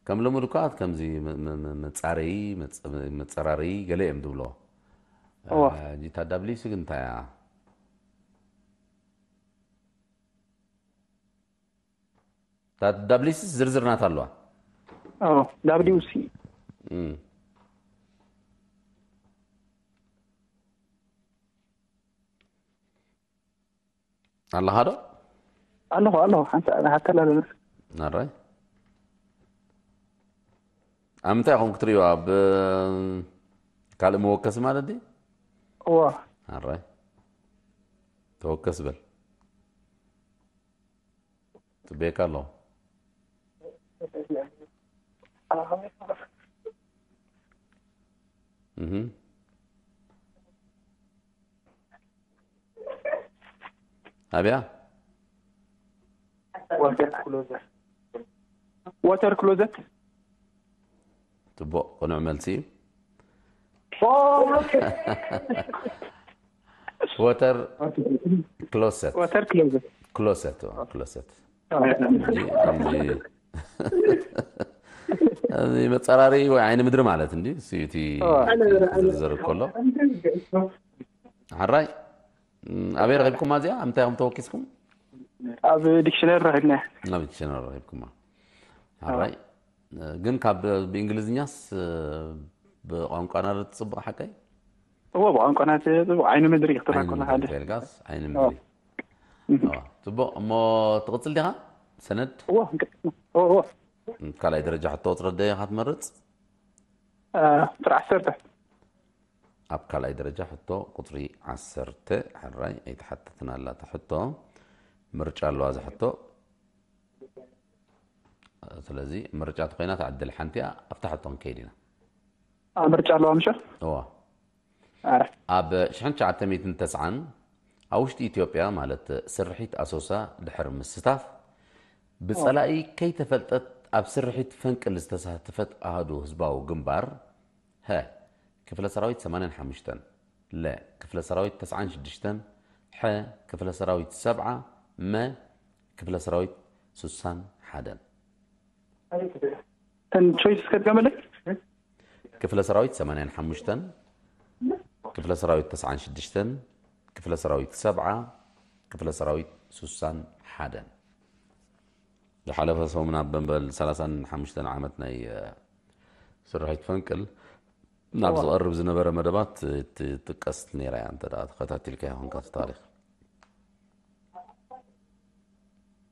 ከም ልሙድ እኳ ከምዚ መ-፣ መ-፣ መ-፣ መጻረዪ፣ መጽ-፣ መጸራረዪ ገለ እዮም ዝብልዎ። እወ። እ፣ ሕጂ እታ ደብልዩ ሲ ግን እንታይ እያ? እታ ደብልዩ ሲ ሲ ዝርዝር ናታ ኣለዋ። ኦ፣ ደብልዩ ሲ። እም። ኣለኻ ዶ? ኣለኹ፣ ኣለኹ። ሓንቲ፣ ሓንቲ ኣላ። ኣራይ። ኣብ ምንታይ ኢኹም ክትርእይዋ? ኣብ ካልእ መወከሲ ማለት ድዩ? እዋ። ኣራይ። ተወከስ በል። ጽቤካ ኣለኹ። እህ። ኣብያ? ዋተር ክሎዘት። ዋተር ክሎዘት? ጽቡቕ፣ ቅኑዕ መልሲ እዩ። ኦ፣ ኦኬ። ዋተር ክሎሰት። ዋተር ክሎዘት። ክሎሰት፣ ኦ፣ ክሎሰት። ኦ። እንጂ፣ እንጂ፣ እዚ መጸራሪ ወይ ዓይኒ ምድሪ ማለት እንዲ፣ እሱ እዩ እቲ ኦ። ዝርዝር ከሎ። ሓራይ፣ እም፣ ኣበይ ረኺብኩማ እዚኣ? ኣብ ምንታይ ኢኹም ተወኪስኩም? ኣብ ዲክሽነሪ ረኺብና። ኣብ ዲክሽነሪ ረኺብኩማ። ሓራይ፣ ግን ካብ ብእንግሊዝኛስ ብቋንቋና ዶ ትጽብቕ ሓቀይ? እዎ፣ ብቋንቋና ትጽብቕ። ዓይኒ ምድሪ ክትረክብ ዓይኒ ምድሪ ሓድሽ። ተልጋስ፣ ዓይኒ እዎ። ምድሪ። እዎ፣ ጽቡቕ። እሞ ትቕጽል ዲኻ? ሰነድ? እዎ፣ እንቅ-፣ እዎ፣ እዎ። ካልኣይ ደረጃ ሕቶ ቁጽሪ ደይ ኢኻ ትመርጽ? እ፣ ቁጽሪ ዓሰርተ። ኣብ ካልኣይ ደረጃ ሕቶ ቁጽሪ ዓሰርተ፣ ሕራይ፣ ኣይተሓተትን ኣላ እታ ሕቶ። ምርጫ ኣለዋ እዛ ሕቶ። ስለዚ ምርጫ ተኾይና ትዕድል ሓንቲ እያ። ኣብታ ሕቶ ክንከይድ ኢና። ኣብ ምርጫ ኣለዋ ምሸ? እዋ። ኣረ። ኣብ ሽሕን ትሽዓተ ሚእትን ተስዓን ኣብ ውሽጢ ኢትዮጵያ ማለት ስርሒት ኣሶሳ ድሕሪ ምስታፍ ብጸላኢ ከይተፈልጠት ኣብ ስርሒት ፈንቅል ዝተሳተፈት ኣሃዱ ህዝባዊ ግንባር፣ ሀ፣ ክፍለ ሰራዊት ሰማንያን ሓሙሽተን፣ ለ፣ ክፍለ ሰራዊት ተስዓን ሽዱሽተን፣ ሐ፣ ክፍለ ሰራዊት ሰብዓ፣ መ፣ ክፍለ ሰራዊት ሱሳን ሓደን። እተን ቾይስ እስከ ድገመለይ? ክፍለ ሰራዊት ሰማንያን ሓሙሽተን፣ ክፍለ ሰራዊት ተስዓን ሽዱሽተን፣ ክፍለ ሰራዊት ሰብዓ፣ ክፍለ ሰራዊት ስሳን ሓደን። ዝሓለፈ ሰሙን ኣብ በምበል ሰላሳን ሓሙሽተን ዓመት ናይ፣ እ፣ ስርሒት ፈንቅል ናብ እዋ። ዝቐርብ ዝነበረ መደባት ትጥቀስ ነይራ እያ፣ እንተ ደኣ ተኸታቲልካዮ ኮንካ እቲ ታሪኽ።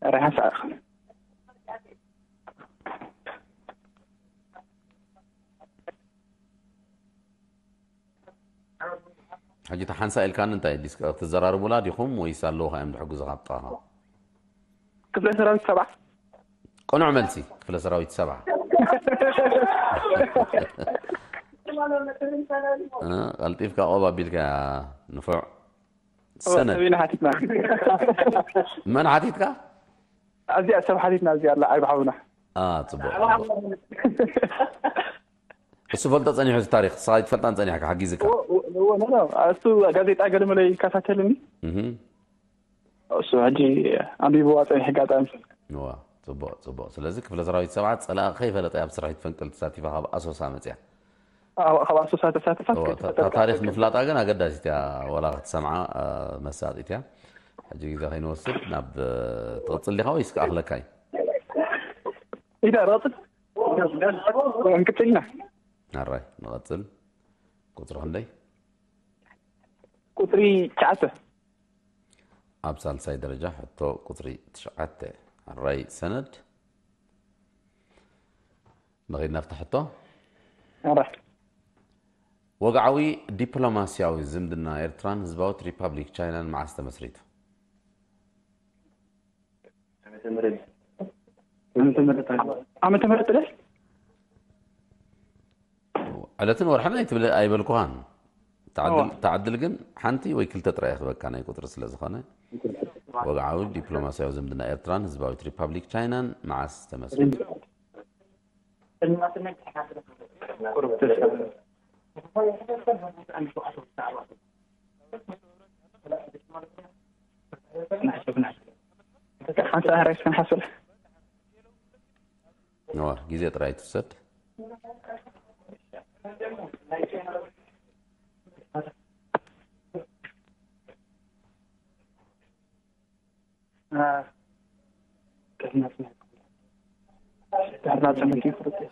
ራይሓን ሰዓት። ሕጂ እታ ሓንሳእ ኢልካኒ እንታይ ዲስካ ክትዘራርቡላ ዲኹም ወይስ ኣለዉ ከ እዮም ዝሕግዙኻ ኣብ ጥቓኻ? ክፍለ ሰራዊት ሰብዓ። ቅኑዕ መልሲ፣ ክፍለ ሰራዊት ሰብዓ። እ፣ ቀልጢፍካ ቆብ ኣቢልካ ንፉዕ። ሰነድ። ሰበይና ሓቲትና። መን ሓቲትካ? ኣብዚኣ ሰብ ሓቲትና፣ ኣብዚኣ ኣላ፣ ዓቢ ሓውና። አ፣ ጽቡቕ፣ ጽቡቕ። እሱ ፈልጦ ጸኒሑ፣ እዚ ታሪኽ ንስኻ ኣይትፈልጣን ጸኒሕካ፣ ሓጊዝካ። እዎ፣ እዎ፣ እዎ፣ ኖ፣ ኖ። እሱ ጋዜጣ ገለመለ ይከታተልኒ። እህ። እሱ ሕጂ ኣንቢብዋ ጸኒሑ ኣጋጣሚ። እዋ፣ ጽቡቕ፣ ጽቡቕ። ስለዚ ክፍለ ሰራዊት ሰብዓ ጸላኢ ከይፈለጠ ኣብ ስርሒት ፈንቅል ተሳቲፋ ካብ ኣሶሳ መጽያ። ኣዎ፣ ካብ ኣሶሳ ተሳቲፋ እዋ፣ ከይተፈጠረ እታ ታሪኽ ምፍላጣ ግን ኣገዳሲት እያ፣ ወላ ክትሰምዓ፣ እ፣ መሳጢት እያ። ሕጂ ግዜ ከይንወስድ ናብ፣ እ፣ ትቕጽል ዲኻ ወይስ ክኣኽለካ እዩ? ኢዳ ሮጥ። እንቅጽልና። ኣራይ፣ ንቐጽል። ቁጽሪ ክንደይ? ቁጽሪ ትሽዓተ። ኣብ ሳልሳይ ደረጃ ሕቶ ቁጽሪ ትሽዓተ። ኣራይ፣ ሰነድ። ንኸይድ ናብታ ሕቶ። ኣራይ። ወግዓዊ ዲፕሎማስያዊ ዝምድና ኤርትራን ህዝባዊት ሪፓብሊክ ቻይናን መዓስ ተመስሪቱ? ዓመተ ምህረት። ዓመተ ምህረት ጥራሕ? ዕለትን ወርሕን ኣይትብል-፣ ኣይበልኩኻን። ተዓድል፣ እዋ። ተዓድል ግን ሓንቲ ወይ ክልተ ጥራይ ክበካ ናይ ቁጽሪ ስለ ዝኾነ። ወግዓዊ ዲፕሎማስያዊ ዝምድና ኤርትራን ህዝባዊት ሪፓብሊክ ቻይናን መዓስ ተመስሪቱ? ሓንሳእ ሕራይ እስከ ንሓስብ። እዋ፣ ግዜ ጥራይ ትውሰድ።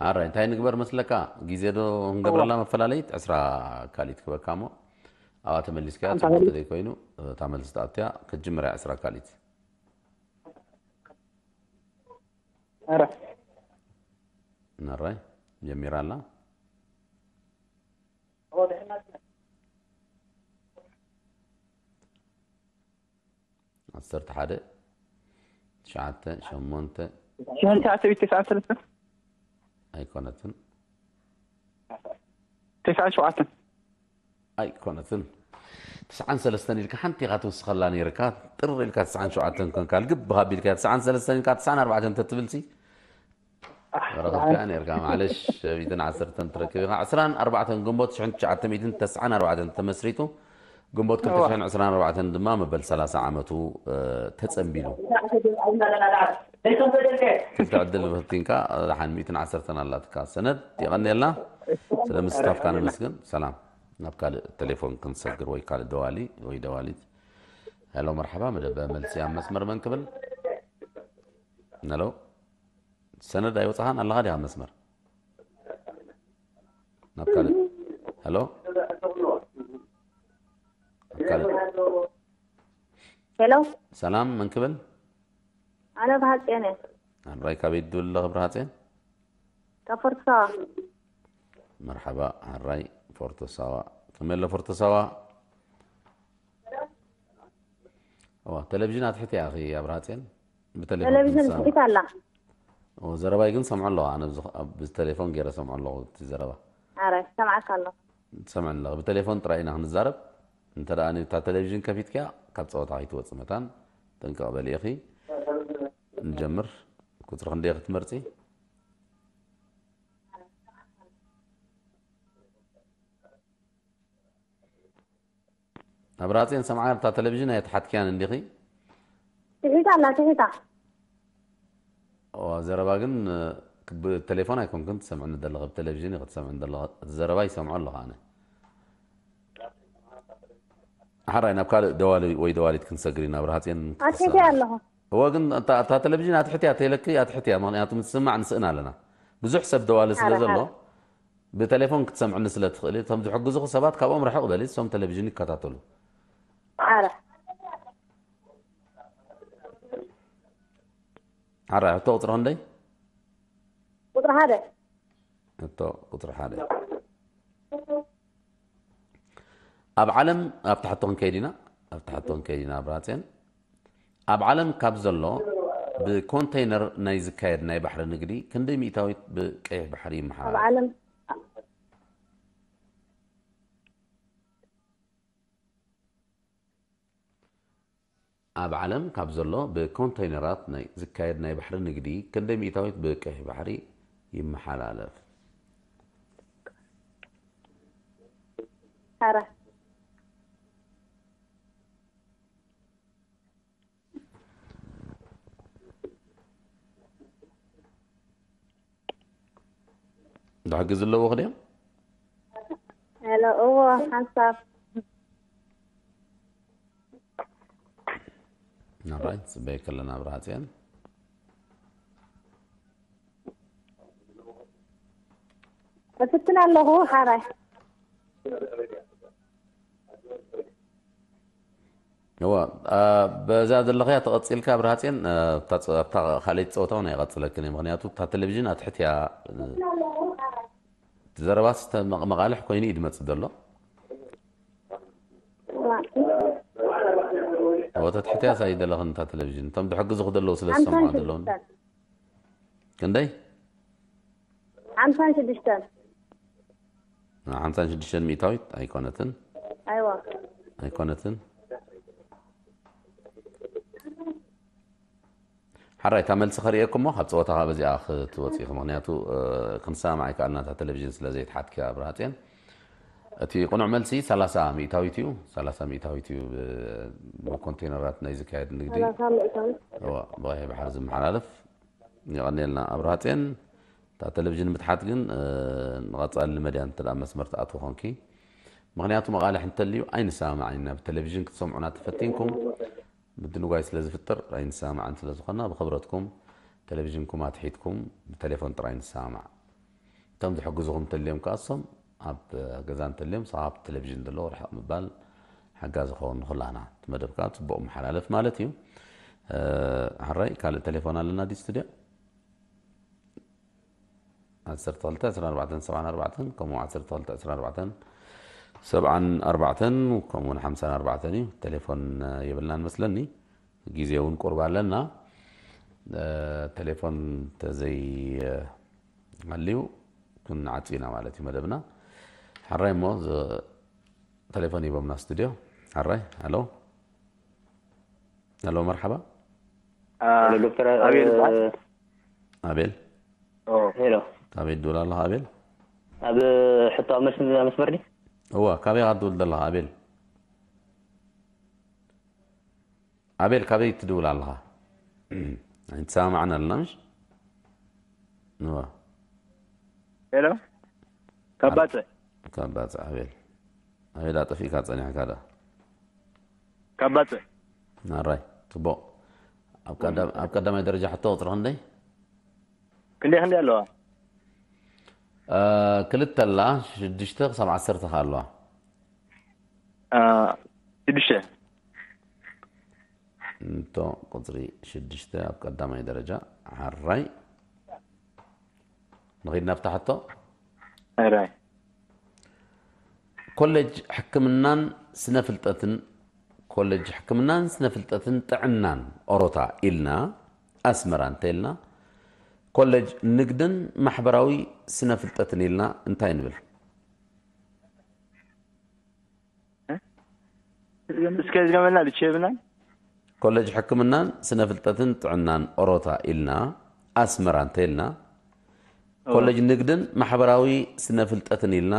ኣራይ፣ እንታይ ንግበር መስለካ? ግዜ ዶ ክንገብረላ እዋ። መፈላለይት ዕስራ ካሊት ክበካ እሞ፣ ኣብኣ ተመሊስካ ኣንታ ጽቡቕ ካሊት? እንተዘይኮይኑ፣ እታ መልሲ ትኣትያ ክትጅምር እያ ዕስራ ካሊት። ኣረ። ናራይ፣ ጀሚራ ኣላ። ዓሰርተ ሓደ፣ ትሽዓተ፣ ሸሞንተ። ሽሕን ትሽዓተ ሚእቲ ተስዓን ሰለስተን። ኣይኮነትን። ተስዓን ሸውዓተን። ኣይኮነትን። ተስዓን ሰለስተን ኢልካ ሓንቲ ኢኻ ትውስኸላ ነይርካ፣ ጥር ኢልካ ተስዓን ሸውዓተን ኮንካ፣ ልግብ ብኻ ኣቢልካ፣ ተስዓን ሰለስተን ኢልካ፣ ተስዓን ኣርባዕተን እንተትብልሲ፣ ረኸብካያ ነይርካ። ማዕለሽ፣ ሚእትን ዓሰርተን ትረክብ ኢኻ። ዕስራን ኣርባዕተን ግንቦት ሽሕን ትሽዓተ ሚእትን ተስዓን ኣርባዕተን ተመስሪቱ፣ ግንቦት ክልተ ሽሕን ዕስራን ኣርባዕተን ድማ መበል ሰላሳ ዓመቱ፣ እ፣ ተጸንቢሉ። ክልተ ዕድል ፈቲንካ፣ ደሓን ሚእትን ዓሰርተን ኣላትካ። ሰነድ፣ የቐንየልና። ስለ ምስታፍካ ነመስግን። ሰላም። ናብ ካልእ ቴሌፎን ክንሰግር ወይ ካልእ ደዋሊ ወይ ደዋሊት። ሄሎ፣ መርሓባ፣ መደብ መልሲ ኣብ መስመር መን ክብል? ሄሎ፣ ሰነድ ኣይወጻኻን ኣለኻ ዲኻ ኣብ መስመር? ናብ ካልእ። ሄሎ? ናብ ካልእ። ሄሎ። ሰላም፣ መን ክብል? ኣነ ብሃጼን እየ። ኣራይ፣ ካበይ ትድውል ኣለኺ ብርሃጼን? ካብ ፎርቶ ሳዋ። መርሓባ፣ ኣራይ፣ ፎርቶ ሳዋ። ከመይ ኣሎ ፎርቶ ሳዋ? እዋ፣ ቴሌቪዥን ኣትሒት እያ፣ ኣኺ ኣብርሃጼን? ብቴሌፎን ቴሌቪዥን ትሰምዕ? ትሒት ኣላ። ኦ፣ ዘረባይ ግን ሰምዖ ኣለኹ። ኣነ ብዚ-፣ ኣብ-፣ ብቴሌፎን ገይረ ሰምዖ ኣለኹ እቲ ዘረባ። ኣረ፣ ሰምዓካ ኣለኹ። ትሰምዕኒ ኣለኺ። ብቴሌፎን ጥራይ ኢና ክንዛረብ። እንተ ደኣ እታ ቴሌቪዥን ከፊትክያ፣ ካብ ጸወታ ከይትወጽእ መታን ጥንቅቕ በሊ ኢኺ። ንጀምር። ቁጽሪ ክንደይ ክትመርጺ? ኣብራጼን ሰምዓ፣ ኣብታ ቴሌቪዥን ኣይተሓትክያን እንዲኺ? ትሒታ ኣላ፣ ትሒታ። ኦ፣ ዘረባ ግን፣ እ፣ ብቴሌፎን ኣይኮንክን ትሰምዕኒ ዘለኻ፣ ብቴሌቪዥን ኢኻ ትሰምዕኒ ዘለኻ። እቲ ዘረባ ይሰምዖ ኣለኹ ኣነ። ሓራይ ናብ ካልእ ደዋሊ ወይ ደዋሊት ክንሰግር ኢና። ብርሃጽዮን ኣትሒተ ክትስማዕ ኣለኹ። እወ፣ ግን እታ፣ እታ ቴሌቪዥን ኣትሕትያ ተይለኪ ኣትሕትያ፣ ምኽንያቱ ምትስማዕ ንስእን ኣለና። ብዙሕ ሰብ ደዋሊ ስለ ሓረ፣ ዘሎ፣ ሓረ። ብቴሌፎን ክትሰምዕኒ ስለ ትኽእሊ፣ እቶም ዝሕግዙኺ ሰባት ካብኦም ርሕቕ በሊ፣ እሶም ቴሌቪዥን ይከታተሉ። ሓረ። ሓራይ፣ ሕቶ ቁጽሪ ክንደይ? ቁጽሪ ሓደ። ሕቶ ቁጽሪ ሓደ። ኣብ ዓለም፣ ኣብታ ሕቶ ክንከይድ ኢና፣ ኣብታ ሕቶ ክንከይድ ኢና፣ ብራጽዮን። ኣብ ዓለም ካብ ዘሎ ብኮንተይነር ናይ ዝካየድ ናይ ባሕሪ ንግዲ ክንደይ ሚእታዊት ብቀይሕ ባሕሪ ኣብ ይመሓላለፍ? ዓለም ኣብ ዓለም ካብ ዘሎ ብኮንተይነራት ናይ ዝካየድ ናይ ባሕሪ ንግዲ ክንደይ ሚእታዊት ብቀይሕ ባሕሪ ይመሓላለፍ? ሓራ። ዝሕግዝ ኣለዎ ክድዮም? ሄሎ፣ እዎ፣ ሓንሳብ። ናብራይ፣ ጽበይ ከለና ብርሃጽዮን። እፍትን ኣለኹ፣ ሓራይ። እወ፣ አ፣ በዛ ዘለኽያ ተቐጺልካ ብርሃጽዮን፣ አ፣ ኣብታ ጸ-፣ ኣብታ ካልኣይቲ ጸወታ እውን ኣይቐጽለክን እየ። ምኽንያቱ እታ ቴሌቪዥን ኣትሕት እያ፣ እ፣ እቲ ዘረባስ ተ-፣ መቕ-፣ መቓልሕ ኮይኑ እዩ ዝመጽእ ዘሎ። እወ፣ ተትሕትያስ ኣይደለኽን እታ ቴሌቪዥን። እቶም ዝሕግዙኹ ዘለዉ ስለ ዝሰምዑ ዘለዉን። ክንደይ? ሓምሳን ሽዱሽተን። ሓምሳን ሽዱሽተን ሚእታዊት ኣይኮነትን። ኣይዋ። ኣይኮነትን። ሓራይ፣ እታ መልሲ ከርእየኩም እሞ፣ ካብ ጸወታ ካብ እዚኣ ክትወጽኢ ኢኹም። ምኽንያቱ፣ እ፣ ክንሰማማዕ ኣይከኣልና፣ እታ ቴሌቪዥን ስለ ዘይተሓትኪ፣ ኣብርሃጽዮን። እቲ ቅኑዕ መልሲ ሰላሳ ሚእታዊት እዩ። ሰላሳ ሚእታዊት እዩ፣ ብ-፣ ብኮንቴነራት ናይ ዝካየድ ንግዲ። ሰላሳ ሚእታዊት። እዋ፣ ብቐይሕ ባሕሪ ዝመሓላለፍ። የቐንየልና ኣብርሃጽዮን። እታ ቴሌቪዥን ምትሓት ግን፣ እ፣ ንቐጻሊ መድያ እንተ ደኣ መስመር ትኣትዉ ኾንኪ። ምኽንያቱ መቓልሕ እንተልዩ ኣይንሰማማዕን ኢና። ብቴሌቪዥን ክትሰምዑና ተፈቲንኩም፣ ምድንጓይ ስለ ዝፍጥር ኣይንሰማማዕን ስለ ዝኾና፣ ብኽብረትኩም ቴሌቪዥንኩም ኣትሒትኩም ብቴሌፎን ጥራይ ንሰማማዕ። እቶም ዝሕግዙኹም እንተልዮም ከኣ እሶም ኣብ ገዛ እንተልዮም፣ ሳብ ኣብ ቴሌቪዥን ዘለዉ ርሕቕ ምባል ሓጋዚ ክኸውን ንኹላህና። እቲ መደብ ከኣ ጽቡቕ መሓላለፍ ማለት እዩ። እ፣ ሕራይ ካልእ ቴሌፎን ኣለና ድዩ ስቱድዮ? ዓሰርተ ክልተ ዕስራን ኣርባዕተን ሰብዓን ኣርባዕተን፣ ከምኡ ዓሰርተ ክልተ ዕስራን ኣርባዕተን ሰብዓን ኣርባዕተን፣ ከምኡ እውን ሓምሳን ኣርባዕተን እዩ። ቴሌፎን፣ እ፣ የብልናን መስለኒ። ግዜ እውን ቁሩብ ኣለና። እ፣ ቴሌፎን ተዘይ፣ እ፣ ሃልዩ ክንዓጽ ኢና ማለት እዩ መደብና። ሕራይ እሞ፣ ዝ-፣ ቴሌፎን ሂቦምና ስቱድዮ። ሕራይ፣ ሃሎ። ሃሎ፣ መርሓባ። አ፣ ሄሎ፣ ዶክተር፣ ኣቤል እ፣ ይበሃል። ኣቤል። ኦ። ሄሎ። ካበይ ትድውል ኣለኻ ኣቤል? ኣብ ሕቶ ኣብ መልሲ መስመር ድዩ? እወ፣ ካበይ ኢኻ ትድውል ዘለኻ ኣቤል? ኣቤል፣ ካበይ ትድውል ኣለኻ? ኣይተሰማማዕን ኣለና፣ ምሽ? እወ። ሄሎ? ካብ ባጽዕ። ካብ ባጽዕ ኣቤል። ኣቤል፣ ኣጠፊእካ ጸኒሕካ ዶ? ካብ ባጽዕ። ኣራይ፣ ጽቡቕ። ኣብ ቀዳም-፣ ኣብ ቀዳማይ ደረጃ ሕቶ ቁጽሪ ክንደይ? ክንደይ፣ ክንደይ ኣለዋ? እ፣ ክልተ ኣላ፣ ሽዱሽተ ክሳብ ዓሰርተ ከኣ ኣለዋ። እ፣ ሽዱሽተ። እንቶ ቁጽሪ ሽዱሽተ ኣብ ቀዳማይ ደረጃ። ሓራይ። ንኺድ ናብታ ሕቶ። ኣራይ። ኮሌጅ ሕክምናን ስነ ፍልጠትን፣ ኮሌጅ ሕክምናን ስነ ፍልጠትን ጥዕናን ኦሮታ ኢልና ኣስመራ እንተኢልና፣ ኮሌጅ ንግድን ማሕበራዊ ስነ ፍልጠትን ኢልና እንታይ ንብል? እስከ ዝገመና ልቼብና። ኮሌጅ ሕክምናን ስነ ፍልጠትን ጥዕናን ኦሮታ ኢልና ኣስመራ እንተኢልና፣ ኦ። ኮሌጅ ንግድን ማሕበራዊ ስነ ፍልጠትን ኢልና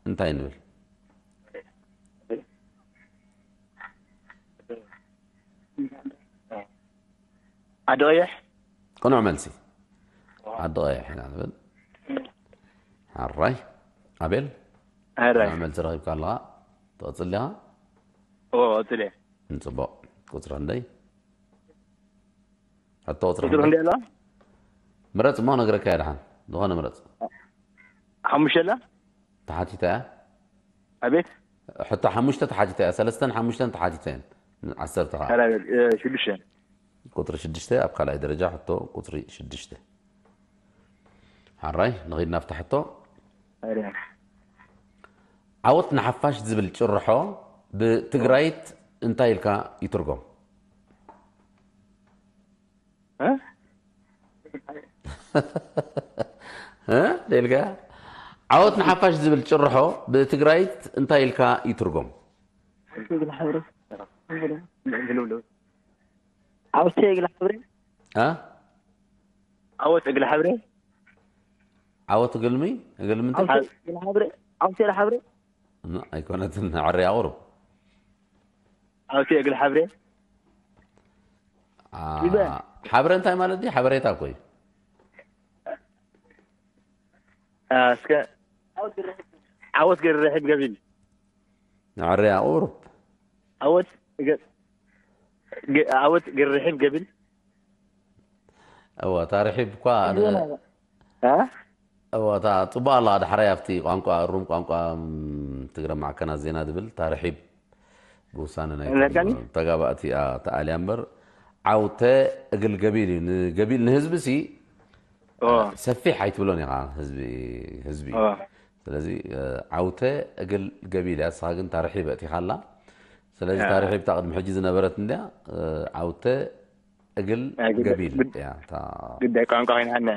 እንታይ ንብል? ዓዲ ቀይሕ። ቅኑዕ መልሲ። ዓዲ ደቂቕ ኢና ንብል። ሕራይ ኣቤል፣ ሕራይ መልሲ ረኺብካ ኣለኻ? ትቕጽል ዲኻ? ኦ፣ ቀጽል እየ። ንጽቡቕ። ቁጽሪ ክንደይ? ሕቶ ቁጽሪ ቁጽሪ ክንደይ ኣለዋ? ምረጽ እሞ ነግረካ እየ ደሓን። ዝኾነ ምረጽ። ሓሙሽተ ኣላ? ተሓቲታ እያ። ኣቤት። ሕቶ ሓሙሽተ ተሓቲታ እያ። ሰለስተን ሓሙሽተን ተሓቲታ እየን። ዓሰርተ ከዓ። ሕራይ፣ እ፣ ሽዱሽተ። ቁጽሪ ሽዱሽተ ኣብ ካልኣይ ደረጃ ሕቶ ቁጽሪ ሽዱሽተ። ሕራይ ንኺድ ናብታ ሕቶ። ሕራይ። ዓወት ንሓፋሽ ዝብል ጭርሖ ብትግራይት እንታይ ኢልካ ይትርጎም? እ? እ? ደልካ ዓወት ንሓፋሽ ዝብል ጭርሖ ብትግራይት እንታይ ኢልካ ይትርጎም? ዓውቴ እግል ሕብሪ እ? ዓወት እግል ሕብሪ ዓወት እግልሚ እግልምንታይ? ዓውቴ እግል ሕብሪ ዓውቴ እግል ሕብሪ እ፣ ኣይኮነትን። ዕረ ኣቑርብ። ዓውቴ እግል ሕብሪ አ፣ ሓብረ እንታይ ማለት ድዩ? ሓበሬታ እኮ እዩ። አ፣ እስከ ዓወት ገር ርሒብ ገቢል ዕረ ኣቑርብ። ዓወት ገ- ገ- ዓወት ገር ርሒብ ገቢል እዋ፣ እታ ርሒብ እኳ እ? እዋ፣ እታ ጽቡቕ ኣላ። ዳሕራይ ኣብቲ ቋንቋ ሩም ቋንቋ ም፣ ትግረ ማዕከናት ዜና ዝብል እታ ርሒብ ብውሳነ ናይ ነጋኒ? ተጋባእቲ እያ ተኣልያ እምበር ዓውተ እግል ገቢል እዩ። ንገቢል ንህዝቢ ሲ ኦ፣ ሰፊሕ ኣይትብሎን ኢኻ ህዝቢ ህዝቢ። ኦ። ስለዚ እ፣ ዓውተ እግል ገቢል እያ። ንስኻ ግን እታ ርሒብ ኣእቲኻላ። ስለዚ እታ ያ። ርሒብ እታ ቅድሚ ሕጂ ዝነበረት እንድያ እ፣ ዓውተ እግል ያ፣ ግድ- ገቢል ግድ- እያ። እታ ግዳይ ቋንቋ ኮይና ሃና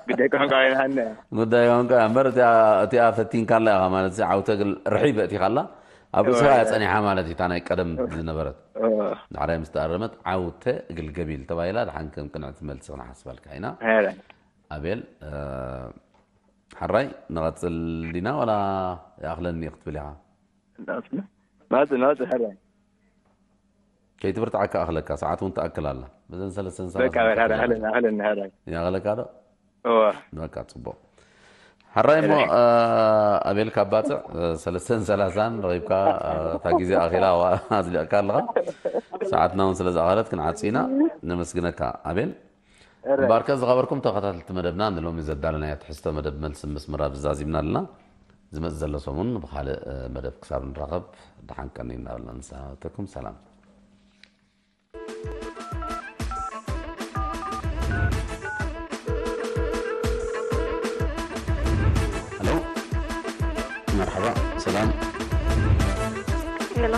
ግዳይ ቋንቋ ኮይና ሃና ጉዳይ ቋንቋ እያ እምበር እቲኣ እቲኣ ፈቲንካላ ኢኻ ማለት እዚ ዓውተ እግል ርሒብ ኣእቲኻላ ኣብ ርእስኻ እያ ጸኒሓ ማለት እዩ። እታ ናይ ቀደም ዝነበረት ዳሕራይ ምስ ተኣረመት ዓውተ እግል ገቢል ተባሂላ ድሓን ከም ቅንዕቲ መልሲ ክንሓስበልካ ኢና። ሄረ ኣቤል እ፣ ሓራይ ንቐጽል ዲና ወላ ይኣኽለኒ ክትብል ኢኻ? ናጽ ናጽ ሄረ ከይትብርትዓካ ኣኽለካ ሰዓት እውን ትኣክል ኣላ። በዘን ሰለስተን በቃ ሰላሳን ሄረ ኣህለን ኣህለን ሄረ ይኣኽለካ ዶ? እወ በቃ ጽቡቕ። ሓራይ እሞ እ፣ ኣቤልካ ባጽዕ እ፣ ሰለስተን ሰላሳን ረኺብካ እ፣ እታ ግዜ ኣኺላ ዋ- ኣጽሊቕካ ኣለኻ። ሰዓትና እውን ስለ ዝኣኸለት ክንዓጽ ኢና። ነመስግነካ ኣቤል። እምበኣርከ ዝኸበርኩም ተኸታተልቲ መደብና ንሎሚ ዘዳለናዮ ትሕዝቶ መደብ መልሲ ምስ ምራብ ዛዚምና ኣለና። ዝመጽእ ዘሎ ሰሙን ብኻልእ እ፣ መደብ ክሳብ ንራኸብ ደሓን ቀኒ እናበልና ንሰናበተኩም። ሰላም። ሄሎ፣ መርሓባ፣ ሰላም። ሄሎ፣